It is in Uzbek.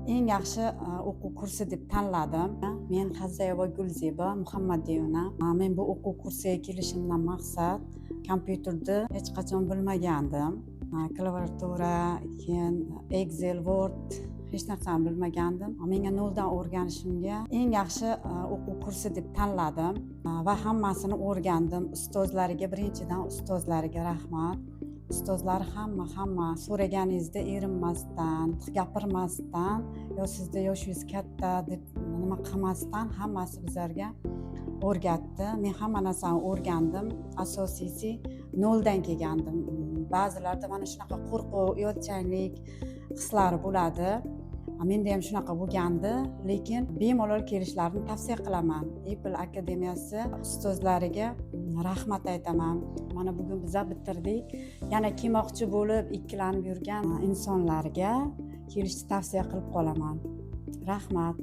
Eng yaxshi o'quv kursi deb tanladim. Men Hazzayeva Gulzeba Muhammadiyevna. Men bu o'quv kursiga kelishimdan maqsad, kompyuterni hech qachon bilmagandim. Klaviatura, keyin Excel, Word, hech narsani bilmagandim. Menga noldan o'rganishimga eng yaxshi o'quv kursi deb tanladim va hammasini o'rgandim. Ustozlariga, birinchidan ustozlariga rahmat. Ustozlar hamma so'raganingizda erinmasdan, gapirmasdan, yo sizda yoshingiz katta deb nima qilmasdan, hammasi bizlarga o'rgatdi. Men hamma narsani o'rgandim. Asosiysi, noldan kelgandim. Ba'zilarda mana shunaqa qo'rquv, uyalchanlik hislari bo'ladi. Menda ham shunaqa bo'lgandi, lekin bemalol kelishlarini tavsiya qilaman. Apple akademiyasi ustozlariga rahmat aytaman. Mana bugun biza bitirdik. Yana kelmoqchi bo'lib ikkilanib yurgan insonlarga kelishni tavsiya qilib qolaman. Rahmat.